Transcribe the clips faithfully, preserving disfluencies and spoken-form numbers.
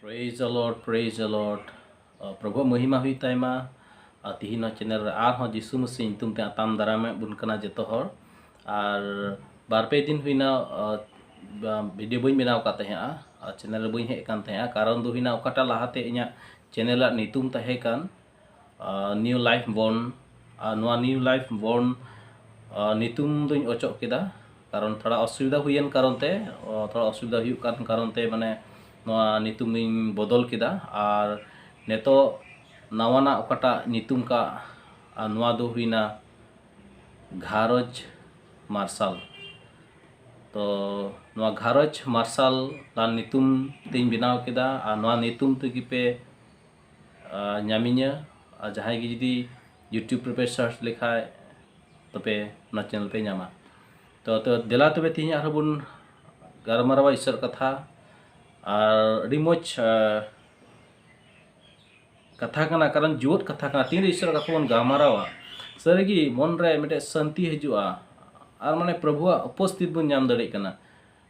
Praise the Lord, praise the Lord. ᱯᱨᱚᱵᱷᱩ ᱢᱚᱦᱤᱢᱟ ᱦᱩᱭᱩᱜ ᱛᱟᱭᱢᱟ᱾ ᱟᱨ ᱛᱤᱦᱤᱧ ᱱᱚᱣᱟ ᱪᱮᱱᱮᱞ ᱨᱮ ᱟᱨᱦᱚᱸ ᱡᱤᱥᱩ ᱢᱟᱹᱥᱤ ᱧᱩᱛᱩᱢ ᱛᱮ ᱟᱛᱟᱝ ᱫᱟᱨᱟᱢᱮᱫ ᱵᱚᱱ ᱠᱟᱱᱟ ᱡᱚᱛᱚ ᱦᱚᱲ᱾ ᱟᱨ ᱵᱟᱨ ᱯᱮ ᱫᱤᱱ ᱦᱩᱭᱱᱟ, ᱟ, ᱵᱟ-, ᱵᱷᱤᱰᱤᱭᱳ ᱵᱟᱹᱧ ᱵᱮᱱᱟᱣ ᱟᱠᱟᱫ ᱛᱟᱦᱮᱸᱜᱼᱟ, ᱟᱨ ᱪᱮᱱᱮᱞ ᱨᱮ ᱵᱟᱹᱧ ᱦᱮᱡ ᱟᱠᱟᱱ ᱛᱟᱦᱮᱸᱜᱼᱟ᱾ ᱠᱟᱨᱚᱱ ᱫᱚ ᱦᱩᱭᱱᱟ, ᱚᱠᱟᱴᱟᱜ ᱞᱟᱦᱟᱛᱮ ᱤᱧᱟᱹᱜ ᱪᱮᱱᱮᱞᱟᱜ ᱧᱩᱛᱩᱢ ᱛᱟᱦᱮᱸ ᱠᱟᱱ, ᱟ, New Life Born, ᱟᱨ ᱱᱚᱣᱟ New Life Born, ᱟ, ᱧᱩᱛᱩᱢ ᱫᱚᱧ ᱚᱪᱚᱜ ᱠᱮᱫᱟ᱾ ᱠᱟᱨᱚᱱ ᱛᱷᱚᱲᱟ ᱚᱥᱩᱵᱤᱫᱷᱟ ᱦᱩᱭᱮᱱ ᱠᱟᱨᱚᱱ ᱛᱮ, ᱚ, ᱛᱷᱚᱲᱟ ᱚᱥᱩᱵᱤᱫᱷᱟ ᱦᱩᱭᱩᱜ ᱠᱟᱱ ᱠᱟᱨᱚᱱ ᱛᱮ, ᱢᱟᱱᱮ, ᱱᱚᱣᱟ ᱧᱩᱛᱩᱢ ᱤᱧ ᱵᱚᱫᱚᱞ ᱠᱮᱫᱟ᱾ ᱟᱨ ᱱᱤᱛᱚᱜ ᱱᱟᱣᱟᱱᱟᱜ ᱚᱠᱟᱴᱟᱜ ᱧᱩᱛᱩᱢ ᱠᱟᱜ, ᱟᱨ ᱱᱚᱣᱟ ᱫᱚ ᱦᱩᱭᱱᱟ ᱜᱷᱟᱨᱚᱸᱡᱽ ᱢᱟᱨᱥᱟᱞ᱾ ᱛᱚ, ᱱᱚᱣᱟ ᱜᱷᱟᱨᱚᱸᱡᱽ ᱢᱟᱨᱥᱟᱞ ᱞᱟᱱ ᱧᱩᱛᱩᱢ ᱛᱤᱧ ᱵᱮᱱᱟᱣ ᱠᱮᱫᱟ, ᱟᱨ ᱱᱚᱣᱟ ᱧᱩᱛᱩᱢ ᱛᱮᱜᱮ ᱯᱮ, ᱟ, ᱧᱟᱢᱤᱧᱟ᱾ ᱟᱨ ᱡᱟᱦᱟᱸᱭ ᱜᱮ ᱡᱩᱫᱤ YouTube ᱨᱮᱯᱮ search ᱞᱮᱠᱷᱟᱡ, ᱛᱚᱵᱮ ᱚᱱᱟ ᱪᱮᱱᱮᱞ ᱯᱮ ᱧᱟᱢᱟ᱾ ᱛᱚ, ᱛᱚ ᱫᱮᱞᱟ ᱛᱚᱵᱮ ᱛᱮᱦᱮᱧ ᱟᱨᱦᱚᱸ ᱵᱚᱱ ᱜᱟᱞᱢᱟᱨᱟᱣᱟ ᱤᱥᱚᱨ ᱠᱟᱛᱷᱟ᱾ ᱟᱨ ᱟᱹᱰᱤ ᱢᱚᱡᱽ, ᱟ, ᱠᱟᱛᱷᱟ ᱠᱟᱱᱟ, ᱠᱟᱨᱚᱱ ᱡᱩᱣᱟᱹᱫ ᱠᱟᱛᱷᱟ ᱠᱟᱱᱟ᱾ ᱛᱤᱱᱨᱮ ᱤᱥᱚᱨ ᱠᱟᱛᱷᱟ ᱵᱚᱱ ᱜᱟᱞᱢᱟᱨᱟᱣᱟ, ᱥᱟᱹᱨᱤᱜᱮ ᱢᱚᱱ ᱨᱮ ᱢᱤᱫᱴᱮᱡ ᱥᱟᱹᱱᱛᱤ ᱦᱤᱡᱩᱜᱼᱟ᱾ ᱟᱨ ᱢᱟᱱᱮ ᱯᱨᱚᱵᱷᱩᱣᱟᱜ ᱩᱯᱚᱥᱛᱷᱤᱛ ᱵᱚᱱ ᱧᱟᱢ ᱫᱟᱲᱮᱭᱟᱜ ᱠᱟᱱᱟ᱾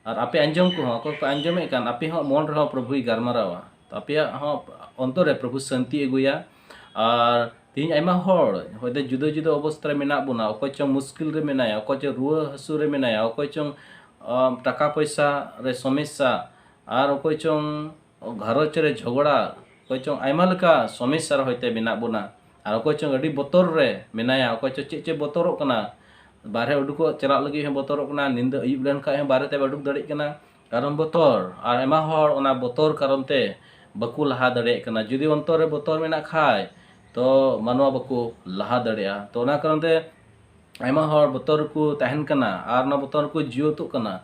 ᱟᱨ ᱟᱯᱮ ᱟᱸᱡᱚᱢ ᱠᱚᱦᱚᱸ, ᱚᱠᱚᱭ ᱠᱚ ᱟᱸᱡᱚᱢᱮᱫ ᱠᱟᱱ, ᱟᱯᱮ ᱦᱚᱸ ᱢᱚᱱ ᱨᱮᱦᱚᱸ ᱯᱨᱚᱵᱷᱩᱭ ᱜᱟᱞᱢᱟᱨᱟᱣᱟ᱾ ᱛᱚ ᱟᱯᱮᱭᱟᱜ ᱦᱚᱸ ᱚᱱᱛᱚᱨ ᱨᱮ ᱯᱨᱚᱵᱷᱩ ᱥᱟᱹᱱᱛᱤ ᱟᱹᱜᱩᱭᱟ᱾ ᱟᱨ ᱛᱮᱦᱮᱧ ᱟᱭᱢᱟ ᱦᱚᱲ ᱦᱚᱭᱛᱳ ᱡᱩᱫᱟᱹ ᱡᱩᱫᱟᱹ ᱚᱵᱚᱥᱛᱟ ᱨᱮ ᱢᱮᱱᱟᱜ ᱵᱚᱱᱟ, ᱚᱠᱚᱭ ᱪᱚᱝ ᱢᱩᱥᱠᱤᱞ ᱨᱮ ᱢᱮᱱᱟᱭᱟ, ᱚᱠᱚᱭ ᱪᱚᱝ ᱨᱩᱣᱟᱹ ᱦᱟᱹᱥᱩ ᱨᱮ ᱢᱮᱱᱟᱭᱟ, ᱚᱠᱚᱭ ᱪᱚᱝ, ᱟᱢ, ᱴᱟᱠᱟ ᱯᱚᱭᱥᱟ ᱨᱮ ᱥᱚᱢᱚᱥᱥᱟ, ᱟᱨ ᱚᱠᱚᱭ ᱪᱚᱝ ᱜᱷᱟᱨᱚᱸᱡᱽ ᱨᱮ ᱡᱷᱚᱜᱽᱲᱟ, ᱚᱠᱚᱭ ᱪᱚᱝ ᱟᱭᱢᱟ ᱞᱮᱠᱟ ᱥᱚᱢᱚᱥᱥᱟ ᱨᱮ ᱦᱚᱭᱛᱳ ᱢᱮᱱᱟᱜ ᱵᱚᱱᱟ, ᱟᱨ ᱚᱠᱚᱭ ᱪᱚᱝ ᱟᱹᱰᱤ ᱵᱚᱛᱚᱨ ᱨᱮ ᱢᱮᱱᱟᱭᱟ, ᱚᱠᱚᱭ ᱪᱚᱝ ᱪᱮᱫ ᱪᱮᱫ ᱵᱚᱛᱚᱨᱚᱜ ᱠᱟᱱᱟ, ᱵᱟᱨᱦᱮ ᱩᱰᱩᱠᱚᱜ ᱪᱟᱞᱟᱜ ᱞᱟᱹᱜᱤᱫ ᱦᱚᱸ ᱵᱚᱛᱚᱨᱚᱜ ᱠᱟᱱᱟ, ᱧᱤᱫᱟᱹ ᱟᱹᱭᱩᱵ ᱞᱮᱱᱠᱷᱟᱡ ᱦᱚᱸ ᱵᱟᱨᱦᱮ ᱛᱮ ᱵᱟᱭ ᱩᱰᱩᱠ ᱫᱟᱲᱮᱭᱟᱜ ᱠᱟᱱᱟ, ᱠᱟᱨᱚᱱ ᱵᱚᱛᱚᱨ᱾ ᱟᱨ ᱟᱭᱢᱟ ᱦᱚᱲ ᱚᱱᱟ ᱵᱚᱛᱚᱨ ᱠᱟᱨᱚᱱ ᱛᱮ ᱵᱟᱠᱚ ᱞᱟᱦᱟ ᱫᱟᱲᱮᱭᱟᱜ ᱠᱟᱱᱟ᱾ ᱡᱩᱫᱤ ᱚᱱᱛᱚᱨ ᱨᱮ ᱵᱚᱛᱚᱨ ᱢᱮᱱᱟᱜ ᱠᱷᱟᱡ, ᱛᱚ ᱢᱟᱱᱣᱟ ᱵᱟᱠᱚ ᱞᱟᱦᱟ ᱫᱟᱲᱮᱭᱟᱜᱼᱟ᱾ ᱛᱚ ᱚᱱᱟ ᱠᱟᱨᱚᱱ ᱛᱮ ᱟᱭᱢᱟ ᱦᱚᱲ ᱵᱚᱛᱚᱨ ᱨᱮᱠᱚ ᱛᱟᱦᱮᱱ ᱠᱟᱱᱟ ᱟᱨ ᱚᱱᱟ ᱵᱚᱛᱚᱨ ᱨᱮᱠᱚ ᱡᱤᱣᱮᱫᱚᱜ ᱠᱟᱱᱟ᱾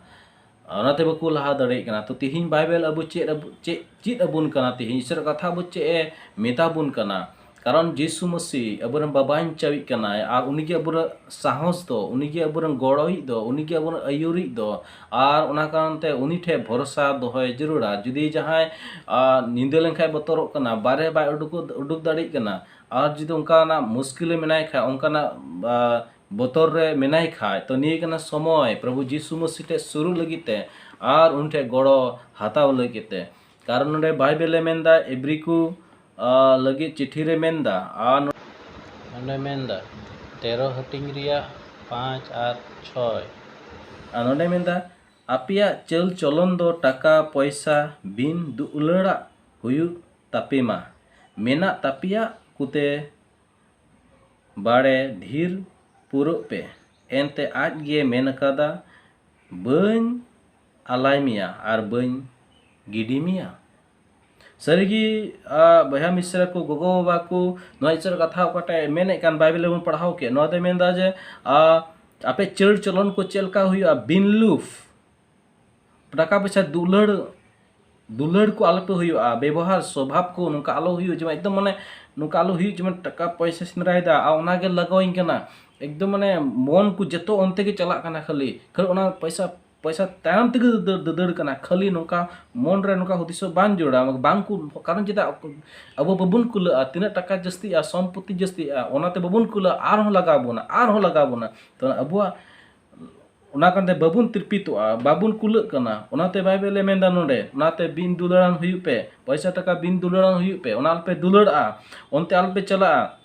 ᱚᱱᱟᱛᱮ ᱵᱟᱠᱚ ᱞᱟᱦᱟ ᱫᱟᱲᱮᱭᱟᱜ ᱠᱟᱱᱟ᱾ ᱛᱚ ᱛᱤᱦᱤᱧ ᱵᱟᱭᱵᱮᱞ ᱟᱵᱚ ᱪᱮᱫ ᱟᱵᱚ-, ᱪᱮᱫ, ᱪᱮᱫ ᱟᱵᱚᱱ ᱠᱟᱱᱟ? ᱛᱤᱦᱤᱧ ᱤᱥᱚᱨ ᱠᱟᱛᱷᱟ ᱟᱵᱚ ᱪᱮᱫ ᱮ ᱢᱮᱛᱟ ᱵᱚᱱ ᱠᱟᱱᱟ? ᱠᱟᱨᱚᱱ ᱡᱤᱥᱩ ᱢᱟᱹᱥᱤ ᱟᱵᱚᱨᱮᱱ ᱵᱟᱵᱟᱧᱪᱟᱣᱤᱡ ᱠᱟᱱᱟᱭ, ᱟᱨ ᱩᱱᱤᱜᱮ ᱟᱵᱚᱨᱮᱱ ᱥᱟᱦᱚᱥ ᱫᱚ, ᱩᱱᱤᱜᱮ ᱟᱵᱚᱨᱮᱱ ᱜᱚᱲᱚᱭᱤᱡ ᱫᱚ, ᱩᱱᱤᱜᱮ ᱟᱵᱚᱨᱮᱱ ᱟᱹᱭᱩᱨᱤᱡ ᱫᱚ᱾ ᱟᱨ ᱚᱱᱟ ᱠᱟᱨᱚᱱ ᱛᱮ ᱩᱱᱤ ᱴᱷᱮᱱ ᱵᱷᱚᱨᱥᱟ ᱫᱚᱦᱚᱭ ᱡᱟᱹᱨᱩᱲᱟ᱾ ᱡᱩᱫᱤ ᱡᱟᱦᱟᱸᱭ, ᱟ, ᱧᱤᱫᱟᱹ ᱞᱮᱱᱠᱷᱟᱱ ᱵᱚᱛᱚᱨᱚᱜ ᱠᱟᱱᱟ, ᱵᱟᱨᱦᱮ ᱵᱟᱭ ᱩᱰᱩᱠ, ᱩᱰᱩᱠ ᱫᱟᱲᱮᱭᱟᱜ ᱠᱟᱱᱟ, ᱟᱨ ᱡᱩᱫᱤ ᱚᱱᱠᱟᱱᱟᱜ ᱢᱩᱥᱠᱤᱞ ᱨᱮ ᱢᱮᱱᱟᱭ ᱠᱷᱟᱡ, ᱚᱱᱠᱟᱱᱟᱜ, ᱟ, ᱵᱚᱛᱚᱨ ᱨᱮ ᱢᱮᱱᱟᱭ ᱠᱷᱟᱡ, ᱛᱚ ᱱᱤᱭᱟᱹ ᱠᱟᱱᱟ ᱥᱚᱢᱚᱭ ᱯᱨᱚᱵᱷᱩ ᱡᱤᱥᱩ ᱢᱟᱹᱥᱤ ᱴᱷᱮᱱ ᱥᱩᱨᱩᱜ ᱞᱟᱹᱜᱤᱫ ᱛᱮ ᱟᱨ ᱩᱱᱤ ᱴᱷᱮᱱ ᱜᱚᱲᱚ ᱦᱟᱛᱟᱣ ᱞᱟᱹᱜᱤᱫ ᱛᱮ᱾ ᱠᱟᱨᱚᱱ ᱱᱚᱰᱮ ᱵᱟᱭᱵᱮᱞ ᱮ ᱢᱮᱱᱫᱟ, ᱮᱵᱨᱤ ᱠᱚ ᱟᱨ ᱞᱟᱹᱜᱤᱫ ᱪᱤᱴᱷᱤ ᱨᱮ ᱢᱮᱱᱫᱟ, ᱟᱨ ᱱᱚᱰᱮ ᱢᱮᱱᱫᱟ ᱛᱮᱨᱚ ᱦᱟᱹᱴᱤᱧ ᱨᱮᱭᱟᱜ ᱯᱟᱸᱪ ᱟᱨ ᱪᱷᱚᱭ᱾ ᱟᱨ ᱱᱚᱰᱮ ᱢᱮᱱᱫᱟ, ᱟᱯᱮᱭᱟᱜ ᱪᱟᱹᱞ ᱪᱚᱞᱚᱱ ᱫᱚ ᱴᱟᱠᱟ ᱯᱚᱭᱥᱟ ᱵᱤᱱ ᱫᱩᱞᱟᱹᱲᱟᱜ ᱦᱩᱭᱩᱜ ᱛᱟᱯᱮ ᱢᱟ᱾ ᱢᱮᱱᱟᱜ ᱛᱟᱯᱮᱭᱟᱜ ᱠᱚᱛᱮ ᱵᱟᱲᱮ ᱰᱷᱤᱨ ᱯᱩᱨᱟᱹᱜ ᱯᱮ᱾ ᱮᱱᱛᱮ ᱟᱡ ᱜᱮ ᱢᱮᱱ ᱟᱠᱟᱫᱟ, ᱵᱟᱹᱧ ᱟᱞᱟᱭ ᱢᱮᱭᱟ ᱟᱨ ᱵᱟᱹᱧ ᱜᱤᱰᱤ ᱢᱮᱭᱟ᱾ ᱥᱟᱹᱨᱤᱜᱮ, ᱟ, ᱵᱚᱭᱦᱟ ᱢᱤᱥᱨᱟ ᱠᱚ, ᱜᱚᱜᱚ ᱵᱟᱵᱟ ᱠᱚ, ᱱᱚᱣᱟ ᱤᱥᱚᱨ ᱠᱟᱛᱷᱟ ᱚᱠᱟᱴᱟᱜ ᱮ ᱢᱮᱱᱮᱫ ᱠᱟᱱ, ᱵᱟᱭᱵᱮᱞ ᱨᱮᱵᱚᱱ ᱯᱟᱲᱦᱟᱣ ᱠᱮᱫ, ᱱᱚᱣᱟ ᱫᱚᱭ ᱢᱮᱱᱫᱟ ᱡᱮ, ᱟ, ᱟᱯᱮ ᱪᱟᱹᱲ ᱪᱚᱞᱚᱱ ᱠᱚ ᱪᱮᱫ ᱞᱮᱠᱟ ᱦᱩᱭᱩᱜᱼᱟ? ᱵᱤᱱ ᱞᱩᱯ, ᱴᱟᱠᱟ ᱯᱚᱭᱥᱟ ᱫᱩᱞᱟᱹᱲ, ᱫᱩᱞᱟᱹᱲ ᱠᱚ ᱟᱞᱚᱯᱮ ᱦᱩᱭᱩᱜᱼᱟ, ᱵᱮᱵᱚᱦᱟᱨ ᱥᱚᱵᱷᱟᱵ ᱠᱚ ᱱᱚᱝᱠᱟ ᱟᱞᱚ ᱦᱩᱭᱩᱜ, ᱡᱮᱢᱚᱱ ᱮᱠᱫᱚᱢ ᱢᱟᱱᱮ ᱱᱚᱝᱠᱟ ᱟᱞᱚ ᱦᱩᱭᱩᱜ, ᱡᱮᱢᱚᱱ ᱴᱟᱠᱟ ᱯᱚᱭᱥᱟ ᱥᱮᱸᱫᱽᱨᱟᱭᱮᱫᱟ ᱟᱨ ᱚᱱᱟᱜᱮ ᱞᱟᱜᱟᱣᱤᱧ ᱠᱟᱱᱟ, ᱮᱠᱫᱚᱢ ᱢᱟᱱᱮ ᱢᱚᱱ ᱠᱚ ᱡᱚᱛᱚ ᱚᱱᱛᱮ ᱜᱮ ᱪᱟᱞᱟᱜ ᱠᱟᱱᱟ, ᱠᱷᱟᱹᱞᱤ, ᱠᱷᱟᱹᱞᱤ ᱚᱱᱟ ᱯᱚᱭᱥᱟ, ᱯᱚᱭᱥᱟ ᱛᱟᱭᱚᱢ ᱛᱮᱜᱮ ᱫᱟᱹ-, ᱫᱟᱹᱫᱟᱹᱲ ᱠᱟᱱᱟ, ᱠᱷᱟᱹᱞᱤ ᱱᱚᱝᱠᱟ ᱢᱚᱱ ᱨᱮ ᱱᱚᱝᱠᱟ ᱦᱩᱫᱤᱥᱚᱜ ᱵᱟᱝ ᱡᱚᱲᱟ, ᱵᱟᱝ ᱠᱚ, ᱠᱟᱨᱚᱱ ᱪᱮᱫᱟᱜ ᱟᱵᱚ ᱵᱟᱵᱚᱱ ᱠᱩᱞᱟᱹᱜᱼᱟ, ᱛᱤᱱᱟᱹᱜ ᱴᱟᱠᱟ ᱡᱟᱹᱥᱛᱤᱜᱼᱟ, ᱥᱚᱢᱯᱚᱛᱤ ᱡᱟᱹᱥᱛᱤᱜᱼᱟ, ᱚᱱᱟᱛᱮ ᱵᱟᱵᱚᱱ ᱠᱩᱞᱟᱹᱜᱼᱟ, ᱟᱨᱦᱚᱸ ᱞᱟᱜᱟᱣ ᱵᱚᱱᱟ, ᱟᱨᱦᱚᱸ ᱞᱟᱜᱟᱣ ᱵᱚᱱᱟ᱾ ᱛᱚ ᱟᱵᱚᱣᱟᱜ ᱚᱱᱟ ᱠᱟᱱᱛᱮ ᱵᱟᱵᱚᱱ ᱛᱤᱨᱯᱤᱛᱚᱜᱼᱟ, ᱵᱟᱵᱚᱱ ᱠᱩᱞᱟᱹᱜ ᱠᱟᱱᱟ᱾ ᱚᱱᱟᱛᱮ ᱵᱟᱭᱵᱮᱞᱮ ᱢᱮᱱᱫᱟ ᱱᱚᱰᱮ, ᱚᱱᱟᱛᱮ ᱵᱤᱱ ᱫᱩᱞᱟᱹᱲᱟᱱ ᱦᱩᱭᱩᱜ ᱯᱮ, ᱯᱚᱭᱥᱟ ᱴᱟᱠᱟ ᱵᱤᱱ ᱫᱩᱞᱟᱹᱲᱟᱱ ᱦᱩᱭᱩᱜ ᱯᱮ, ᱚᱱᱟ ᱟᱞᱚᱯᱮ ᱫᱩᱞᱟᱹᱲᱟᱜᱼᱟ, ᱚᱱᱛᱮ ᱟᱞᱚᱯᱮ ᱪᱟᱞᱟᱜᱼᱟ᱾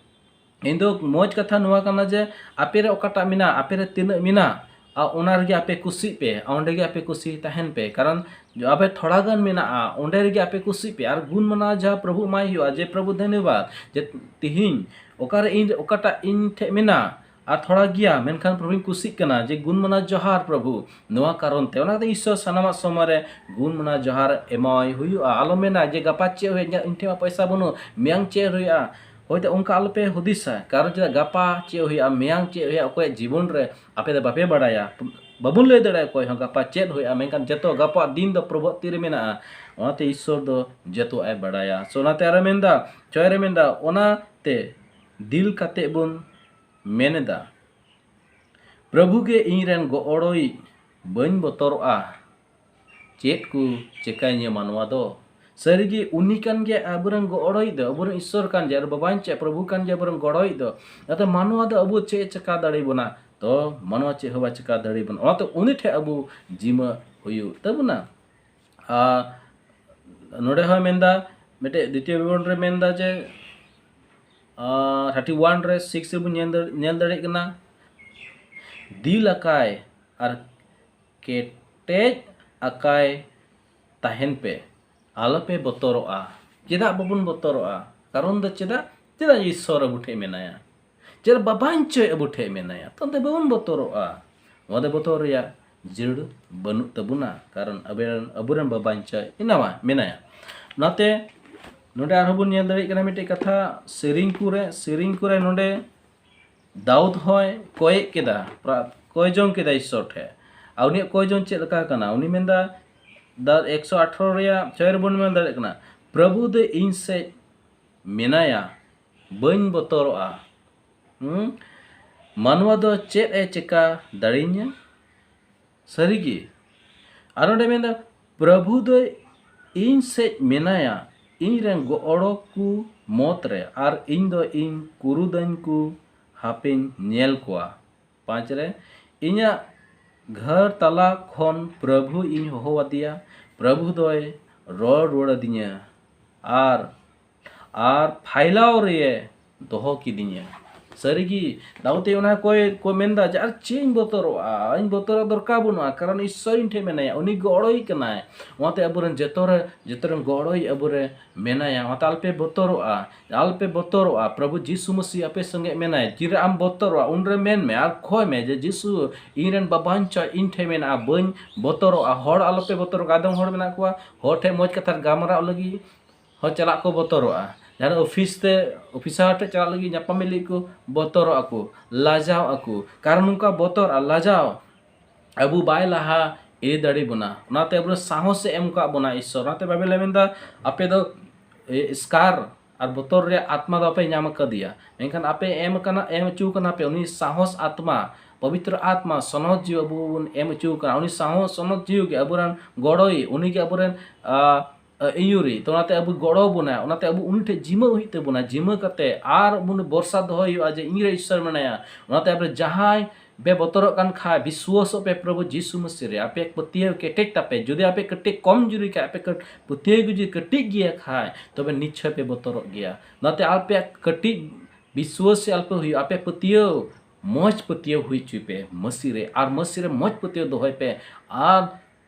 ᱤᱧ ᱫᱚ ᱢᱚᱡᱽ ᱠᱟᱛᱷᱟ ᱱᱚᱣᱟ ᱠᱟᱱᱟ ᱡᱮ ᱟᱯᱮ ᱨᱮ ᱚᱠᱟᱴᱟᱜ ᱢᱮᱱᱟᱜᱼᱟ, ᱟᱯᱮ ᱨᱮ ᱛᱤᱱᱟᱹᱜ ᱢᱮᱱᱟᱜᱼᱟ, ᱟᱨ ᱚᱱᱟ ᱨᱮᱜᱮ ᱟᱯᱮ ᱠᱩᱥᱤᱜ ᱯᱮ, ᱟᱨ ᱚᱸᱰᱮ ᱜᱮ ᱟᱯᱮ ᱠᱩᱥᱤ ᱛᱟᱦᱮᱱ ᱯᱮ᱾ ᱠᱟᱨᱚᱱ ᱟᱯᱮ ᱛᱷᱚᱲᱟ ᱜᱟᱱ ᱢᱮᱱᱟᱜᱼᱟ, ᱚᱸᱰᱮ ᱨᱮᱜᱮ ᱟᱯᱮ ᱠᱩᱥᱤᱜ ᱯᱮ, ᱟᱨ ᱜᱩᱱ ᱢᱟᱱᱟᱣ ᱡᱟᱦᱟᱸ ᱯᱨᱚᱵᱷᱩ ᱮᱢᱟᱭ ᱦᱩᱭᱩᱜᱼᱟ, ᱡᱮ ᱯᱨᱚᱵᱷᱩ ᱫᱷᱚᱱᱭᱚᱵᱟᱫ ᱡᱮ ᱛᱤᱦᱤᱧ ᱚᱠᱟᱨᱮ ᱤᱧ, ᱚᱠᱟᱴᱟᱜ ᱤᱧ ᱴᱷᱮᱡ ᱢᱮᱱᱟᱜᱼᱟ, ᱟᱨ ᱛᱷᱚᱲᱟ ᱜᱮᱭᱟ, ᱢᱮᱱᱠᱷᱟᱱ ᱯᱨᱚᱵᱷᱩᱧ ᱠᱩᱥᱤᱜ ᱠᱟᱱᱟ ᱡᱮ ᱜᱩᱱ ᱢᱟᱱᱟᱣ ᱡᱚᱦᱟᱨ ᱯᱨᱚᱵᱷᱩ᱾ ᱱᱚᱣᱟ ᱠᱟᱨᱚᱱ ᱛᱮ ᱚᱱᱟ ᱠᱟᱛᱮ ᱤᱥᱥᱚᱨ ᱥᱟᱱᱟᱢᱟᱜ ᱥᱚᱢᱚᱭ ᱨᱮ ᱜᱩᱱ ᱢᱟᱱᱟᱣ ᱡᱚᱦᱟᱨ ᱮᱢᱟᱣᱟᱭ ᱦᱩᱭᱩᱜᱼᱟ᱾ ᱟᱞᱚ ᱢᱮᱱᱟ ᱡᱮ ᱜᱟᱯᱟ ᱪᱮᱫ ᱦᱩᱭᱩᱜᱼᱟ, ᱤᱧ ᱴᱷᱮᱱ ᱢᱟ ᱯᱚᱭᱥᱟ ᱵᱟᱹᱱᱩᱜ, ᱢᱮᱭᱟᱝ ᱪᱮᱫ ᱦᱩᱭᱩᱜᱼᱟ᱾ ᱦᱳᱭᱛᱳ ᱚᱱᱠᱟ ᱟᱞᱚᱯᱮ ᱦᱩᱫᱤᱥᱟ, ᱠᱟᱨᱚᱱ ᱪᱮᱫᱟᱜ ᱜᱟᱯᱟ ᱪᱮᱫ ᱦᱩᱭᱩᱜᱼᱟ, ᱢᱮᱭᱟᱝ ᱪᱮᱫ ᱦᱩᱭᱩᱜᱼᱟ, ᱚᱠᱚᱭᱟᱜ ᱡᱤᱵᱚᱱ ᱨᱮ ᱟᱯᱮ ᱫᱚ ᱵᱟᱯᱮ ᱵᱟᱲᱟᱭᱟ᱾ ᱵᱟᱵᱚᱱ ᱞᱟᱹᱭ ᱫᱟᱲᱮᱭᱟᱜᱼᱟ ᱚᱠᱚᱭ ᱦᱚᱸ ᱜᱟᱯᱟ ᱪᱮᱫ ᱦᱩᱭᱩᱜᱼᱟ, ᱢᱮᱱᱠᱷᱟᱱ ᱡᱚᱛᱚ ᱜᱟᱯᱟ ᱫᱤᱱ ᱫᱚ ᱯᱨᱚᱵᱷᱩᱣᱟᱜ ᱛᱤᱨᱮ ᱢᱮᱱᱟᱜᱼᱟ᱾ ᱚᱱᱟᱛᱮ ᱤᱥᱥᱚᱨ ᱫᱚ ᱡᱚᱛᱚᱣᱟᱜ ᱮ ᱵᱟᱲᱟᱭᱟ᱾ ᱥᱮ ᱚᱱᱟᱛᱮ ᱟᱨᱚ ᱢᱮᱱᱫᱟ, ᱪᱷᱚᱭ ᱨᱮ ᱢᱮᱱᱫᱟ, ᱚᱱᱟᱛᱮ ᱫᱤᱞ ᱠᱟᱛᱮ ᱵᱚᱱ ᱢᱮᱱ ᱮᱫᱟ, ᱯᱨᱚᱵᱷᱩ ᱜᱮ ᱤᱧ ᱨᱮᱱ ᱜᱚᱲᱚᱭᱤᱡ, ᱵᱟᱹᱧ ᱵᱚᱛᱚᱨᱚᱜᱼᱟ᱾ ᱪᱮᱫ ᱠᱚ ᱪᱮᱠᱟᱭᱧᱟᱹ ᱢᱟᱱᱣᱟ ᱫᱚ? ᱥᱟᱹᱨᱤᱜᱮ ᱩᱱᱤ ᱠᱟᱱ ᱜᱮᱭᱟ ᱟᱵᱚᱨᱮᱱ ᱜᱚᱲᱚᱭᱤᱡ ᱫᱚ, ᱟᱵᱚᱨᱮᱱ ᱤᱥᱥᱚᱨ ᱠᱟᱱ ᱜᱮᱭᱟ, ᱟᱨ ᱵᱟᱵᱟᱧ ᱪᱮᱫ ᱯᱨᱚᱵᱷᱩ ᱠᱟᱱ ᱜᱮᱭᱟ ᱟᱵᱚᱨᱮᱱ ᱜᱚᱲᱚᱭᱤᱡ ᱫᱚ᱾ ᱚᱱᱟᱛᱮ ᱢᱟᱱᱣᱟ ᱫᱚ ᱟᱵᱚ ᱪᱮᱫ ᱮ ᱪᱮᱠᱟ ᱫᱟᱲᱮ ᱵᱚᱱᱟ? ᱛᱚ ᱢᱟᱱᱣᱟ ᱪᱮᱫ ᱦᱚᱸ ᱵᱟᱭ ᱪᱮᱠᱟ ᱫᱟᱲᱮ ᱵᱚᱱᱟ᱾ ᱚᱱᱟᱛᱮ ᱩᱱᱤ ᱴᱷᱮᱡ ᱟᱵᱚ ᱡᱤᱢᱟᱹ ᱦᱩᱭᱩᱜ ᱛᱟᱵᱚᱱᱟ᱾ ᱟᱨ ᱱᱚᱰᱮ ᱦᱚᱸᱭ ᱢᱮᱱᱫᱟ, ᱢᱤᱫᱴᱮᱡ ᱫᱤᱛᱤᱭᱚ ᱵᱤᱵᱚᱨᱚᱱ ᱨᱮ ᱢᱮᱱᱫᱟ ᱡᱮ ᱛᱷᱟᱨᱴᱤ ᱣᱟᱱ ᱨᱮ ᱥᱤᱠᱥ ᱨᱮᱵᱚᱱ ᱧᱮᱞ ᱫᱟᱲᱮ- ᱧᱮᱞ ᱫᱟᱲᱮᱭᱟᱜ ᱠᱟᱱᱟ, ᱫᱤᱞ ᱟᱠᱟᱭ ᱟᱨ ᱠᱮᱴᱮᱡ ᱟᱠᱟᱭ ᱛᱟᱦᱮᱱ ᱯᱮ, ᱟᱞᱚᱯᱮ ᱵᱚᱛᱚᱨᱚᱜᱼᱟ᱾ ᱪᱮᱫᱟᱜ ᱵᱟᱵᱚᱱ ᱵᱚᱛᱚᱨᱚᱜᱼᱟ? ᱠᱟᱨᱚᱱ ᱫᱚ ᱪᱮᱫᱟᱜ? ᱪᱮᱫᱟᱜ ᱤᱥᱥᱚᱨ ᱟᱵᱚ ᱴᱷᱮᱡ ᱢᱮᱱᱟᱭᱟ? ᱪᱮᱫᱟᱜ ᱵᱟᱵᱟᱧᱪᱚᱭ ᱟᱵᱚ ᱴᱷᱮᱡ ᱢᱮᱱᱟᱭᱟ? ᱛᱚ ᱚᱱᱛᱮ ᱵᱟᱵᱚᱱ ᱵᱚᱛᱚᱨᱚᱜᱼᱟ᱾ ᱱᱚᱣᱟ ᱫᱚ ᱵᱚᱛᱚᱨ ᱨᱮᱭᱟᱜ ᱡᱟᱹᱨᱩᱲ ᱵᱟᱹᱱᱩᱜ ᱛᱟᱵᱚᱱᱟ, ᱠᱟᱨᱚᱱ ᱟᱵᱚᱨᱮᱱ, ᱟᱵᱚᱨᱮᱱ ᱵᱟᱵᱟᱧᱪᱚᱭ ᱮᱱᱟᱣᱟ ᱢᱮᱱᱟᱭᱟ᱾ ᱚᱱᱟᱛᱮ ᱱᱚᱰᱮ ᱟᱨᱦᱚᱸ ᱵᱚᱱ ᱧᱮᱞ ᱫᱟᱲᱮᱭᱟᱜ ᱠᱟᱱᱟ ᱢᱤᱫᱴᱮᱡ ᱠᱟᱛᱷᱟ, ᱥᱮᱨᱮᱧ ᱠᱚᱨᱮ, ᱥᱮᱨᱮᱧ ᱠᱚᱨᱮ ᱱᱚᱰᱮ ᱫᱟᱣᱩᱫ ᱦᱚᱸᱭ ᱠᱚᱭᱮᱜ ᱠᱮᱫᱟ, ᱯᱨᱟ- ᱠᱚᱭ ᱡᱚᱝ ᱠᱮᱫᱟ ᱤᱥᱥᱚᱨ ᱴᱷᱮᱡ᱾ ᱟᱨ ᱩᱱᱤᱭᱟᱜ ᱠᱚᱭ ᱡᱚᱝ ᱪᱮᱫ ᱞᱮᱠᱟ ᱠᱟᱱᱟ? ᱩᱱᱤ ᱢᱮᱱᱫᱟ, ᱫᱟ ᱮᱠᱥᱚ ᱟᱴᱷᱨᱚ ᱨᱮᱭᱟᱜ ᱪᱷᱚᱭ ᱨᱮᱵᱚᱱ ᱢᱮᱱ ᱫᱟᱲᱮᱭᱟᱜ ᱠᱟᱱᱟ, ᱯᱨᱚᱵᱷᱩ ᱫᱚ ᱤᱧ ᱥᱮᱡ ᱢᱮᱱᱟᱭᱟ, ᱵᱟᱹᱧ ᱵᱚᱛᱚᱨᱚᱜᱼᱟ᱾ ᱦᱩᱸ? ᱢᱟᱱᱣᱟ ᱫᱚ ᱪᱮᱫ ᱮ ᱪᱮᱠᱟ ᱫᱟᱲᱮᱭᱟᱹᱧᱟ? ᱥᱟᱹᱨᱤᱜᱮ᱾ ᱟᱨ ᱚᱸᱰᱮ ᱢᱮᱱᱫᱟ, ᱯᱨᱚᱵᱷᱩ ᱫᱚ ᱤᱧ ᱥᱮᱡ ᱢᱮᱱᱟᱭᱟ, ᱤᱧ ᱨᱮᱱ ᱜᱚᱲᱚ ᱠᱚ ᱢᱚᱛ ᱨᱮ, ᱟᱨ ᱤᱧ ᱫᱚ ᱤᱧ ᱠᱩᱨᱩᱫᱟᱹᱧ ᱠᱚ ᱦᱟᱯᱮᱧ ᱧᱮᱞ ᱠᱚᱣᱟ᱾ ᱯᱟᱸᱪ ᱨᱮ, ᱤᱧᱟᱹᱜ ᱜᱷᱟᱹᱨ ᱛᱟᱞᱟ ᱠᱷᱚᱱ ᱯᱨᱚᱵᱷᱩ ᱤᱧ ᱦᱚᱦᱚ ᱟᱫᱮᱭᱟ, ᱯᱨᱚᱵᱷᱩ ᱫᱚᱭ ᱨᱚᱲ ᱨᱩᱣᱟᱹᱲ ᱟᱹᱫᱤᱧᱟ ᱟᱨ, ᱟᱨ ᱯᱷᱟᱭᱞᱟᱣ ᱨᱮᱭ ᱫᱚᱦᱚ ᱠᱤᱫᱤᱧᱟ᱾ ᱥᱟᱹᱨᱤᱜᱮ, ᱫᱟᱣᱩᱫ ᱛᱮ ᱚᱱᱟ ᱠᱚᱭ ᱠᱚ ᱢᱮᱱᱫᱟ ᱡᱮ, ᱟᱨ ᱪᱮᱫ ᱤᱧ ᱵᱚᱛᱚᱨᱚᱜᱼᱟ? ᱤᱧ ᱵᱚᱛᱚᱨᱚᱜ ᱫᱚᱨᱠᱟᱨ ᱵᱟᱹᱱᱩᱜᱼᱟ, ᱠᱟᱨᱚᱱ ᱤᱥᱥᱚᱨ ᱤᱧ ᱴᱷᱮᱱ ᱢᱮᱱᱟᱭᱟ, ᱩᱱᱤ ᱜᱚᱲᱚᱭ ᱠᱟᱱᱟᱭ᱾ ᱚᱱᱟᱛᱮ ᱟᱵᱚᱨᱮᱱ ᱡᱚᱛᱚ ᱨᱮ, ᱡᱚᱛᱚ ᱨᱮᱱ ᱜᱚᱲᱚᱭ ᱟᱵᱚᱨᱮ ᱢᱮᱱᱟᱭᱟ᱾ ᱚᱱᱟᱛᱮ ᱟᱞᱚᱯᱮ ᱵᱚᱛᱚᱨᱚᱜᱼᱟ, ᱟᱞᱚᱯᱮ ᱵᱚᱛᱚᱨᱚᱜᱼᱟ᱾ ᱯᱨᱚᱵᱷᱩ ᱡᱤᱥᱩ ᱢᱟᱹᱥᱤ ᱟᱯᱮ ᱥᱚᱸᱜᱮ ᱢᱮᱱᱟᱭ᱾ ᱛᱤᱨᱮ ᱟᱢ ᱵᱚᱛᱚᱨᱚᱜᱼᱟ, ᱩᱱᱨᱮ ᱢᱮᱱ ᱢᱮ ᱟᱨ ᱠᱷᱚᱭ ᱢᱮ ᱡᱮ, ᱡᱤᱥᱩ, ᱤᱧ ᱨᱮᱱ ᱵᱟᱵᱟᱧᱪᱚ ᱤᱧ ᱴᱷᱮᱱ ᱢᱮᱱᱟᱜᱼᱟ, ᱵᱟᱹᱧ ᱵᱚᱛᱚᱨᱚᱜᱼᱟ᱾ ᱦᱚᱲ ᱟᱞᱚᱯᱮ ᱵᱚᱛᱚᱨᱚᱜᱼᱟ᱾ ᱟᱫᱚᱢ ᱦᱚᱲ ᱢᱮᱱᱟᱜ ᱠᱚᱣᱟ, ᱦᱚᱲ ᱴᱷᱮᱱ ᱢᱚᱡᱽ ᱠᱟᱛᱷᱟ ᱜᱟᱞᱢᱟᱨᱟᱣ ᱞᱟᱹᱜᱤᱫ ᱦᱚᱸ ᱪᱟᱞᱟᱜ ᱠᱚ ᱵᱚᱛᱚᱨᱚᱜᱼᱟ᱾ ᱡᱟᱦᱟᱸ ᱚᱯᱷᱤᱥ ᱛᱮ, ᱚᱯᱷᱤᱥᱟᱨ ᱴᱷᱮᱱ ᱪᱟᱞᱟᱜ ᱞᱟᱹᱜᱤᱫ, ᱧᱟᱯᱟᱢ ᱞᱟᱹᱜᱤᱫ ᱠᱚ ᱵᱚᱛᱚᱨᱚᱜᱼᱟ ᱠᱚ, ᱞᱟᱡᱟᱣ ᱟᱠᱚ᱾ ᱠᱟᱨᱚᱱ ᱱᱚᱝᱠᱟ ᱵᱚᱛᱚᱨ ᱟᱨ ᱞᱟᱡᱟᱣ ᱟᱵᱚ ᱵᱟᱭ ᱞᱟᱦᱟ ᱤᱫᱤ ᱫᱟᱲᱮ ᱵᱚᱱᱟ᱾ ᱚᱱᱟᱛᱮ ᱟᱵᱚ ᱥᱟᱦᱚᱥ ᱮ ᱮᱢ ᱠᱟᱜ ᱵᱚᱱᱟ ᱤᱥᱥᱚᱨ᱾ ᱚᱱᱟᱛᱮ ᱵᱟᱭᱵᱮᱞ ᱮ ᱢᱮᱱᱫᱟ, ᱟᱯᱮ ᱫᱚ, ᱮ, ᱥᱠᱟᱨ ᱟᱨ ᱵᱚᱛᱚᱨ ᱨᱮᱭᱟᱜ ᱟᱛᱢᱟ ᱫᱚ ᱵᱟᱯᱮ ᱧᱟᱢ ᱟᱠᱟᱫᱮᱭᱟ, ᱢᱮᱱᱠᱷᱟᱱ ᱟᱯᱮ ᱮᱢ ᱟᱠᱟᱱᱟ, ᱮᱢ ᱦᱚᱪᱚ ᱠᱟᱱᱟ ᱯᱮ ᱩᱱᱤ ᱥᱟᱦᱚᱥ ᱟᱛᱢᱟ, ᱯᱚᱵᱤᱛᱨᱚ ᱟᱛᱢᱟ, ᱥᱚᱱᱚᱛ ᱡᱤᱣᱤ ᱟᱵᱚ ᱵᱚᱱ ᱮᱢ ᱦᱚᱪᱚ ᱠᱟᱱᱟ᱾ ᱩᱱᱤ ᱥᱟᱦᱚᱥ, ᱥᱚᱱᱚᱛ ᱡᱤᱣᱤ ᱜᱮ ᱟᱵᱚᱨᱮᱱ ᱜᱚᱲᱚᱭ, ᱩᱱᱤ ᱜᱮ ᱟᱵᱚᱨᱮᱱ, ᱟ, ᱟ, ᱤᱭᱩᱨᱤ᱾ ᱛᱚ ᱚᱱᱟᱛᱮ ᱟᱵᱚ ᱜᱚᱲᱚ ᱵᱚᱱᱟ, ᱚᱱᱟᱛᱮ ᱟᱵᱚ ᱩᱱᱤ ᱴᱷᱮᱱ ᱡᱤᱢᱟᱹ ᱦᱩᱭᱩᱜ ᱛᱟᱵᱚᱱᱟ᱾ ᱡᱤᱢᱟᱹ ᱠᱟᱛᱮ ᱟᱨ ᱵᱚᱱ ᱵᱷᱚᱨᱥᱟ ᱫᱚᱦᱚᱭ ᱦᱩᱭᱩᱜᱼᱟ ᱡᱮ ᱤᱧ ᱨᱮ ᱤᱥᱥᱚᱨ ᱢᱮᱱᱟᱭᱟ᱾ ᱚᱱᱟᱛᱮ ᱟᱵᱚ ᱡᱟᱦᱟᱸᱭ ᱯᱮ ᱵᱚᱛᱚᱨᱚᱜ ᱠᱟᱱ ᱠᱷᱟᱡ, ᱵᱤᱥᱣᱟᱥᱚᱜ ᱯᱮ ᱯᱨᱚᱵᱷᱩ ᱡᱤᱥᱩ ᱢᱟᱹᱥᱤ ᱨᱮ᱾ ᱟᱯᱮᱭᱟᱜ ᱯᱟᱹᱛᱭᱟᱹᱣ ᱠᱮᱴᱮᱡ ᱛᱟᱯᱮ᱾ ᱡᱩᱫᱤ ᱟᱯᱮ ᱠᱟᱹᱴᱤᱡ ᱠᱚᱢ ᱡᱩᱨᱤ ᱠᱷᱟᱡ, ᱟᱯᱮ ᱠᱟᱹᱴ-, ᱯᱟᱹᱛᱭᱟᱹᱣ ᱜᱮ ᱡᱩᱫᱤ ᱠᱟᱹᱴᱤᱡ ᱜᱮᱭᱟ ᱠᱷᱟᱡ, ᱛᱚᱵᱮ ᱱᱤᱥᱪᱚᱭ ᱯᱮ ᱵᱚᱛᱚᱨᱚᱜ ᱜᱮᱭᱟ᱾ ᱚᱱᱟᱛᱮ ᱟᱯᱮᱭᱟᱜ ᱠᱟᱹᱴᱤᱡ ᱵᱤᱥᱣᱟᱥ ᱥᱮ ᱟᱞᱚᱯᱮ ᱦᱩᱭᱩᱜᱼᱟ᱾ ᱟᱯᱮ ᱯᱟᱹᱛᱭᱟᱹᱣ, ᱢᱚᱡᱽ ᱯᱟᱹᱛᱭᱟᱹᱣ ᱦᱩᱭ ᱦᱚᱪᱚᱭ ᱯᱮ ᱢᱟᱹᱥᱤ ᱨᱮ, ᱟᱨ ᱢᱟᱹᱥᱤ ᱨᱮ ᱢᱚᱡᱽ ᱯᱟᱹᱛᱭᱟᱹᱣ ᱫᱚᱦᱚᱭ ᱯᱮ, ᱟᱨ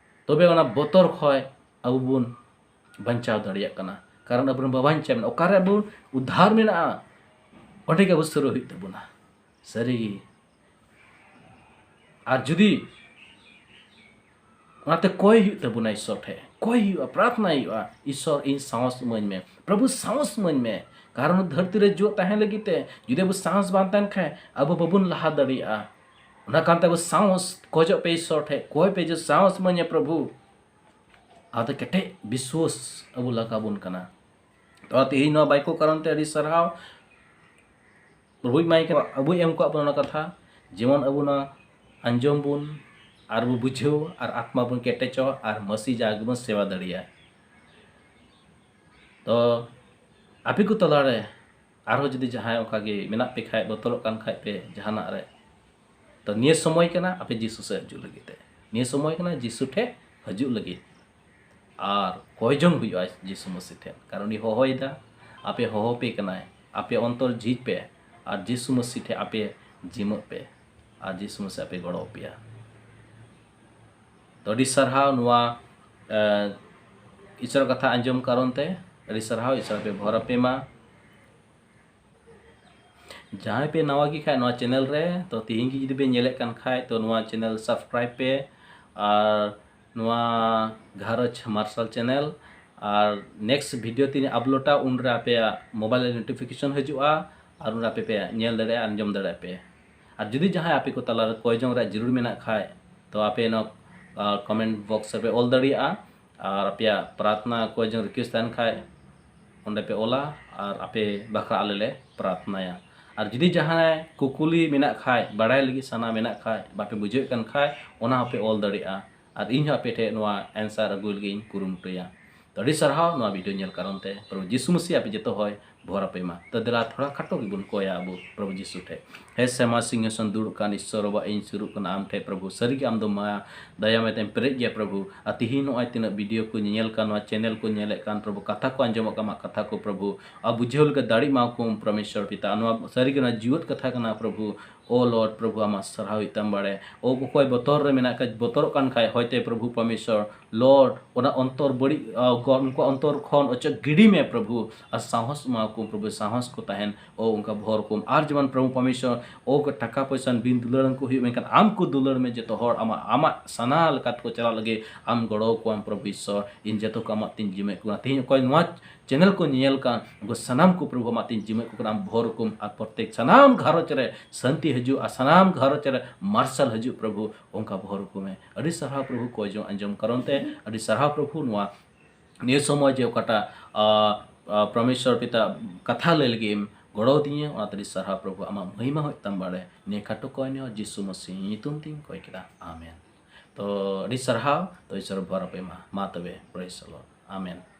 ᱛᱚᱵᱮ ᱚᱱᱟ ᱵᱚᱛᱚᱨ ᱠᱷᱚᱡ ᱟᱵᱚ ᱵᱚᱱ ᱵᱟᱧᱪᱟᱣ ᱫᱟᱲᱮᱭᱟᱜ ᱠᱟᱱᱟ᱾ ᱠᱟᱨᱚᱱ ᱟᱵᱚᱨᱮᱱ ᱵᱟᱵᱟ ᱵᱟᱧᱪᱟᱣ ᱢᱮᱱᱟᱜᱼᱟ, ᱚᱠᱟᱨᱮ ᱟᱵᱚ ᱩᱫᱷᱟᱨ ᱢᱮᱱᱟᱜᱼᱟ, ᱚᱸᱰᱮ ᱜᱮ ᱟᱵᱚ ᱥᱩᱨᱩᱜ ᱦᱩᱭᱩᱜ ᱛᱟᱵᱚᱱᱟ᱾ ᱥᱟᱹᱨᱤᱜᱮ᱾ ᱟᱨ ᱡᱩᱫᱤ ᱚᱱᱟᱛᱮ ᱠᱚᱭ ᱦᱩᱭᱩᱜ ᱛᱟᱵᱚᱱᱟ ᱤᱥᱥᱚᱨ ᱴᱷᱮᱡ, ᱠᱚᱭ ᱦᱩᱭᱩᱜᱼᱟ, ᱯᱨᱟᱨᱛᱷᱱᱟ ᱦᱩᱭᱩᱜᱼᱟ, "ᱤᱥᱥᱚᱨ, ᱤᱧ ᱥᱟᱦᱚᱥ ᱤᱢᱟᱹᱧ ᱢᱮ, ᱯᱨᱚᱵᱷᱩ, ᱥᱟᱦᱚᱥ ᱤᱢᱟᱹᱧ ᱢᱮ", ᱠᱟᱨᱚᱱ ᱫᱷᱟᱹᱨᱛᱤ ᱨᱮ ᱡᱤᱣᱮᱫ ᱛᱟᱦᱮᱸ ᱞᱟᱹᱜᱤᱫ ᱛᱮ ᱡᱩᱫᱤ ᱟᱵᱚ ᱥᱟᱦᱚᱥ ᱵᱟᱝ ᱛᱟᱦᱮᱱ ᱠᱷᱟᱡ, ᱟᱵᱚ ᱵᱟᱵᱚᱱ ᱞᱟᱦᱟ ᱫᱟᱲᱮᱭᱟᱜᱼᱟ᱾ ᱚᱱᱟ ᱠᱟᱨᱚᱱ ᱛᱮ ᱟᱵᱚ ᱥᱟᱦᱚᱥ ᱠᱷᱚᱡᱚᱜ ᱯᱮ, ᱤᱥᱥᱚᱨ ᱴᱷᱮᱡ ᱠᱚᱭ ᱯᱮ ᱡᱮ, "ᱥᱟᱦᱚᱥ ᱤᱢᱟᱹᱧ ᱢᱮ ᱯᱨᱚᱵᱷᱩ", ᱟᱫᱚ ᱠᱮᱴᱮᱡ ᱵᱤᱥᱣᱟᱥ ᱟᱵᱚ ᱞᱟᱜᱟᱣ ᱵᱚᱱ ᱠᱟᱱᱟ᱾ ᱛᱚ ᱛᱮᱦᱮᱧ ᱱᱚᱣᱟ ᱵᱟᱭᱠᱚ ᱠᱟᱨᱚᱱ ᱛᱮ ᱟᱹᱰᱤ ᱥᱟᱨᱦᱟᱣ᱾ ᱯᱨᱚᱵᱷᱩᱭ ᱮᱢᱟᱭ ᱠᱟᱱᱟ, ᱟᱵᱚᱭ ᱮᱢ ᱠᱟᱜ ᱵᱚᱱᱟ ᱚᱱᱟ ᱠᱟᱛᱷᱟ, ᱡᱮᱢᱚᱱ ᱟᱵᱚ ᱱᱚᱣᱟ ᱟᱸᱡᱚᱢ ᱵᱚᱱ, ᱟᱨ ᱵᱚ ᱵᱩᱡᱷᱟᱹᱣ, ᱟᱨ ᱟᱛᱢᱟ ᱵᱚᱱ ᱠᱮᱴᱮᱡᱚᱜ, ᱟᱨ ᱢᱟᱹᱥᱤ ᱡᱟᱜᱮ ᱵᱚᱱ ᱥᱮᱵᱟ ᱫᱟᱲᱮᱭᱟᱜ᱾ ᱛᱚ ᱟᱯᱮ ᱠᱚ ᱛᱟᱞᱟᱨᱮ ᱟᱨᱦᱚᱸ ᱡᱩᱫᱤ ᱡᱟᱦᱟᱸᱭ ᱚᱱᱠᱟ ᱜᱮ ᱢᱮᱱᱟᱜ ᱯᱮ ᱠᱷᱟᱡ, ᱵᱚᱛᱚᱨᱚᱜ ᱠᱟᱱ ᱠᱷᱟᱡ ᱯᱮ ᱡᱟᱦᱟᱱᱟᱜ ᱨᱮ, ᱛᱚ ᱱᱤᱭᱟᱹ ᱥᱚᱢᱚᱭ ᱠᱟᱱᱟ ᱟᱯᱮ ᱡᱤᱥᱩ ᱥᱮᱫ ᱦᱤᱡᱩᱜ ᱞᱟᱹᱜᱤᱫ ᱛᱮ᱾ ᱱᱤᱭᱟᱹ ᱥᱚᱢᱚᱭ ᱠᱟᱱᱟ ᱡᱤᱥᱩ ᱴᱷᱮᱡ ᱦᱤᱡᱩᱜ ᱞᱟᱹᱜᱤᱫ ᱟᱨ ᱠᱚᱭ ᱡᱚᱝ ᱦᱩᱭᱩᱜᱼᱟ ᱡᱤᱥᱩ ᱢᱟᱹᱥᱤ ᱴᱷᱮᱱ, ᱠᱟᱨᱚᱱ ᱩᱱᱤ ᱦᱚᱦᱚᱭᱮᱫᱟ, ᱟᱯᱮ ᱦᱚᱦᱚ ᱯᱮ ᱠᱟᱱᱟᱭ, ᱟᱯᱮ ᱚᱱᱛᱚᱨ ᱡᱷᱤᱡ ᱯᱮ ᱟᱨ ᱡᱤᱥᱩ ᱢᱟᱹᱥᱤ ᱴᱷᱮᱡ ᱟᱯᱮ ᱡᱤᱢᱟᱹᱜ ᱯᱮ ᱟᱨ ᱡᱤᱥᱩ ᱢᱟᱹᱥᱤ ᱟᱯᱮ ᱜᱚᱲᱚ ᱟᱯᱮᱭᱟ᱾ ᱛᱚ ᱟᱹᱰᱤ ᱥᱟᱨᱦᱟᱣ ᱱᱚᱣᱟ, ᱮ, ᱤᱥᱚᱨ ᱠᱟᱛᱷᱟ ᱟᱸᱡᱚᱢ ᱠᱟᱨᱚᱱ ᱛᱮ, ᱟᱹᱰᱤ ᱥᱟᱨᱦᱟᱣ, ᱤᱥᱚᱨ ᱟᱯᱮ ᱵᱷᱚᱨ ᱟᱯᱮ ᱢᱟ᱾ ᱡᱟᱦᱟᱸᱭ ᱯᱮ ᱱᱟᱣᱟ ᱜᱮ ᱠᱷᱟᱡ ᱱᱚᱣᱟ channel ᱨᱮ, ᱛᱚ ᱛᱤᱦᱤᱧ ᱜᱮ ᱡᱩᱫᱤ ᱯᱮ ᱧᱮᱞᱮᱫ ᱠᱟᱱ ᱠᱷᱟᱡ, ᱛᱚ ᱱᱚᱣᱟ channel subscribe ᱯᱮ ᱟᱨ ᱱᱚᱣᱟ ᱜᱷᱟᱨᱚᱸᱡᱽ ᱢᱟᱨᱥᱟᱞ channel, ᱟᱨ next video ᱛᱤᱧ uploadᱟ, ᱩᱱᱨᱮ ᱟᱯᱮᱭᱟᱜ mobile ᱨᱮ notification ᱦᱤᱡᱩᱜᱼᱟ ᱟᱨ ᱩᱱᱨᱮ ᱟᱯᱮ ᱯᱮ ᱧᱮᱞ ᱫᱟᱲᱮᱭᱟᱜᱼᱟ, ᱟᱸᱡᱚᱢ ᱫᱟᱲᱮᱭᱟᱜᱼᱟ ᱯᱮ᱾ ᱟᱨ ᱡᱩᱫᱤ ᱡᱟᱦᱟᱸᱭ ᱟᱯᱮ ᱠᱚ ᱛᱟᱞᱟᱨᱮ ᱠᱚᱭ ᱡᱚᱝ ᱨᱮᱭᱟᱜ ᱡᱟᱹᱨᱩᱲ ᱢᱮᱱᱟᱜ ᱠᱷᱟᱡ, ᱛᱚ ᱟᱯᱮ ᱱᱚᱣᱟ, ᱟ, comment box ᱨᱮᱯᱮ ᱚᱞ ᱫᱟᱲᱮᱭᱟᱜᱼᱟ᱾ ᱟᱨ ᱟᱯᱮᱭᱟᱜ ᱯᱨᱟᱨᱛᱷᱱᱟ ᱠᱚᱭ ᱡᱚᱝ request ᱛᱟᱦᱮᱱ ᱠᱷᱟᱡ, ᱚᱸᱰᱮ ᱯᱮ ᱚᱞᱟ ᱟᱨ ᱟᱯᱮ ᱵᱟᱠᱷᱨᱟ ᱟᱞᱮ ᱞᱮ ᱯᱨᱟᱨᱛᱷᱱᱟᱭᱟ᱾ ᱟᱨ ᱡᱩᱫᱤ ᱡᱟᱦᱟᱸᱭ ᱠᱩᱠᱞᱤ ᱢᱮᱱᱟᱜ ᱠᱷᱟᱡ, ᱵᱟᱲᱟᱭ ᱞᱟᱹᱜᱤᱫ ᱥᱟᱱᱟ ᱢᱮᱱᱟᱜ ᱠᱷᱟᱡ, ᱵᱟᱯᱮ ᱵᱩᱡᱷᱟᱹᱣᱮᱫ ᱠᱟᱱ ᱠᱷᱟᱡ, ᱚᱱᱟ ᱦᱚᱸᱯᱮ ᱚᱞ ᱫᱟᱲᱮᱭᱟᱜᱼᱟ᱾ ᱟᱨ ᱤᱧ ᱦᱚᱸ ᱟᱯᱮ ᱴᱷᱮᱡ ᱱᱚᱣᱟ answer ᱟᱹᱜᱩᱭ ᱞᱟᱹᱜᱤᱫ ᱤᱧ ᱠᱩᱨᱩᱢᱩᱴᱩᱭᱟ᱾ ᱛᱚ ᱟᱹᱰᱤ ᱥᱟᱨᱦᱟᱣ ᱱᱚᱣᱟ video ᱧᱮᱞ ᱠᱟᱨᱚᱱ ᱛᱮ᱾ ᱯᱨᱚᱵᱷᱩ ᱡᱤᱥᱩ ᱢᱟᱹᱥᱤ ᱟᱯᱮ ᱡᱚᱛᱚ ᱦᱚᱭ ᱵᱷᱚᱨ ᱟᱯᱮ ᱢᱟ᱾ ᱛᱚ ᱫᱮᱞᱟ ᱛᱷᱚᱲᱟ ᱠᱷᱟᱴᱚ ᱜᱮᱵᱚᱱ ᱠᱚᱭᱟ ᱟᱵᱚ ᱯᱨᱚᱵᱷᱩ ᱡᱤᱥᱩ ᱴᱷᱮᱡ᱾ ᱦᱮ ᱥᱮᱢᱟ ᱥᱤᱝᱦᱟᱥᱚᱱ ᱫᱩᱲᱩᱵ ᱠᱟᱱ ᱤᱥᱥᱚᱨ ᱵᱟᱵᱟ, ᱤᱧ ᱥᱩᱨᱩᱜ ᱠᱟᱱᱟ ᱟᱢ ᱴᱷᱮᱡ ᱯᱨᱚᱵᱷᱩ᱾ ᱥᱟᱹᱨᱤᱜᱮ ᱟᱢ ᱫᱚ ᱢᱟᱭᱟ ᱫᱟᱭᱟ ᱢᱟᱭᱟ ᱛᱮᱢ ᱯᱮᱨᱮᱡ ᱜᱮᱭᱟ ᱯᱨᱚᱵᱷᱩ᱾ ᱟᱨ ᱛᱤᱦᱤᱧ ᱱᱚᱜᱼᱚᱭ ᱛᱤᱱᱟᱹᱜ video ᱠᱚ ᱧᱮᱧᱮᱞ ᱠᱟᱱ, ᱱᱚᱣᱟ channel ᱠᱚ ᱧᱮᱞᱮᱫ ᱠᱟᱱ ᱯᱨᱚᱵᱷᱩ, ᱠᱟᱛᱷᱟ ᱠᱚ ᱟᱸᱡᱚᱢᱚᱜ ᱠᱟᱱ, ᱟᱢᱟᱜ ᱠᱟᱛᱷᱟ ᱠᱚ ᱯᱨᱚᱵᱷᱩ ᱟᱨ ᱵᱩᱡᱷᱟᱹᱣ ᱞᱟᱹᱜᱤᱫ ᱫᱟᱲᱮ ᱮᱢᱟ ᱠᱚᱢ ᱯᱨᱚᱢᱮᱥᱥᱚᱨ ᱯᱤᱛᱟ᱾ ᱱᱚᱣᱟ ᱥᱟᱹᱨᱤᱜᱮ ᱱᱚᱣᱟ ᱡᱤᱣᱮᱫ ᱠᱟᱛᱷᱟ ᱠᱟᱱᱟ ᱯᱨᱚᱵᱷᱩ᱾ ᱳ Lord, ᱯᱨᱚᱵᱷᱩ ᱟᱢᱟᱜ ᱥᱟᱨᱦᱟᱣ ᱦᱩᱭᱩᱜ ᱛᱟᱢ ᱵᱟᱲᱮ᱾ ᱳ ᱚᱠᱚᱭ ᱵᱚᱛᱚᱨ ᱨᱮ ᱢᱮᱱᱟᱜ ᱠᱷᱟᱡ, ᱵᱚᱛᱚᱨᱚᱜ ᱠᱟᱱ ᱠᱷᱟᱡ ᱦᱚᱭᱛᱮ ᱯᱨᱚᱵᱷᱩ ᱯᱨᱚᱢᱮᱥᱥᱚᱨ, Lord, ᱚᱱᱟ ᱚᱱᱛᱚᱨ ᱵᱟᱹᱲᱤᱡ, ᱟ, ᱜᱚ-, ᱩᱱᱠᱩᱣᱟᱜ ᱚᱱᱛᱚᱨ ᱠᱷᱚᱱ ᱚᱪᱚᱜ ᱜᱤᱰᱤ ᱢᱮ ᱯᱨᱚᱵᱷᱩ, ᱟᱨ ᱥᱟᱦᱚᱥ ᱮᱢᱟ ᱠᱚᱢ ᱯᱨᱚᱵᱷᱩ, ᱥᱟᱦᱚᱥ ᱠᱚ ᱛᱟᱦᱮᱱ᱾ ᱳ ᱚᱱᱠᱟ ᱵᱷᱚᱨ ᱠᱚᱢ᱾ ᱟᱨ ᱡᱮᱢᱚᱱ ᱯᱨᱚᱵᱷᱩ ᱯᱨᱚᱢᱮᱥᱥᱚᱨ, ᱳ ᱴᱟᱠᱟ ᱯᱚᱭᱥᱟ ᱵᱤᱱ ᱫᱩᱞᱟᱹᱲ ᱠᱚ ᱦᱩᱭᱩᱜ, ᱢᱮᱱᱠᱷᱟᱱ ᱟᱢ ᱠᱚ ᱫᱩᱞᱟᱹᱲ ᱢᱮ ᱡᱚᱛᱚ ᱦᱚᱲ, ᱟᱢᱟᱜ, ᱟᱢᱟᱜ ᱥᱟᱱᱟ ᱞᱮᱠᱟ ᱛᱮᱠᱚ ᱪᱟᱞᱟᱜ ᱞᱟᱹᱜᱤᱫ ᱟᱢ ᱜᱚᱲᱚ ᱠᱚᱣᱟᱢ ᱯᱨᱚᱵᱷᱩ ᱤᱥᱥᱚᱨ᱾ ᱤᱧ ᱡᱚᱛᱚ ᱠᱚ ᱟᱢᱟᱜ ᱛᱤᱧ ᱡᱤᱢᱮᱫ ᱠᱚ ᱠᱟᱱᱟ᱾ ᱛᱮᱦᱮᱧ ᱚᱠᱚᱭ ᱱᱚᱣᱟ channel ᱠᱚ ᱧᱮᱧᱮᱞ ᱠᱟᱱ, ᱩᱱᱠᱩ ᱥᱟᱱᱟᱢ ᱠᱚ ᱯᱨᱚᱵᱷᱩ ᱟᱢᱟᱜ ᱛᱤᱧ ᱡᱤᱢᱮᱫ ᱠᱚ ᱠᱟᱱᱟ᱾ ᱟᱢ ᱵᱷᱚᱨ ᱠᱚᱢ ᱟᱨ ᱯᱨᱚᱛᱮᱠ ᱥᱟᱱᱟᱢ ᱜᱷᱟᱨᱚᱸᱡᱽ ᱨᱮ ᱥᱟᱱᱛᱤ ᱦᱤᱡᱩᱜ ᱟᱨ ᱥᱟᱱᱟᱢ ᱜᱷᱟᱨᱚᱸᱡᱽ ᱨᱮ ᱢᱟᱨᱥᱟᱞ ᱦᱤᱡᱩᱜ ᱯᱨᱚᱵᱷᱩ, ᱚᱱᱠᱟ ᱵᱷᱚᱨ ᱠᱚᱢᱮ᱾ ᱟᱹᱰᱤ ᱥᱟᱨᱦᱟᱣ ᱯᱨᱚᱵᱷᱩ ᱠᱚᱭ ᱡᱚᱝ ᱟᱸᱡᱚᱢ ᱠᱟᱨᱚᱱ ᱛᱮ, ᱟᱹᱰᱤ ᱥᱟᱨᱦᱟᱣ ᱯᱨᱚᱵᱷᱩ ᱱᱚᱣᱟ ᱱᱤᱭᱟᱹ ᱥᱚᱢᱚᱭ ᱡᱮ ᱚᱠᱟᱴᱟᱜ, ᱟ, ᱟ, ᱯᱨᱚᱢᱮᱥᱥᱚᱨ ᱯᱤᱛᱟ ᱠᱟᱛᱷᱟ ᱞᱟᱹᱭ ᱞᱟᱹᱜᱤᱫ ᱮᱢ ᱜᱚᱲᱚ ᱟᱹᱫᱤᱧᱟ, ᱚᱱᱟ ᱛᱮ ᱟᱹᱰᱤ ᱥᱟᱨᱦᱟᱣ ᱯᱨᱚᱵᱷᱩ, ᱟᱢᱟᱜ ᱢᱚᱦᱤᱢᱟ ᱦᱩᱭᱩᱜ ᱛᱟᱢ ᱵᱟᱲᱮ᱾ ᱱᱤᱭᱟᱹ ᱠᱷᱟᱴᱚ ᱠᱚᱭ ᱱᱤᱭᱟᱹ ᱡᱤᱥᱩ ᱢᱟᱹᱥᱤ ᱧᱩᱛᱩᱢ ᱛᱤᱧ ᱠᱚᱭ ᱠᱮᱫᱟ, ᱟᱢᱮᱱ᱾ ᱛᱚ ᱟᱹᱰᱤ ᱥᱟᱨᱦᱟᱣ, ᱛᱚ ᱤᱥᱚᱨ ᱵᱷᱚᱨ ᱟᱯᱮ ᱢᱟ᱾ ᱢᱟ ᱛᱚᱵᱮ, praise the Lord, ᱟᱢᱮᱱ᱾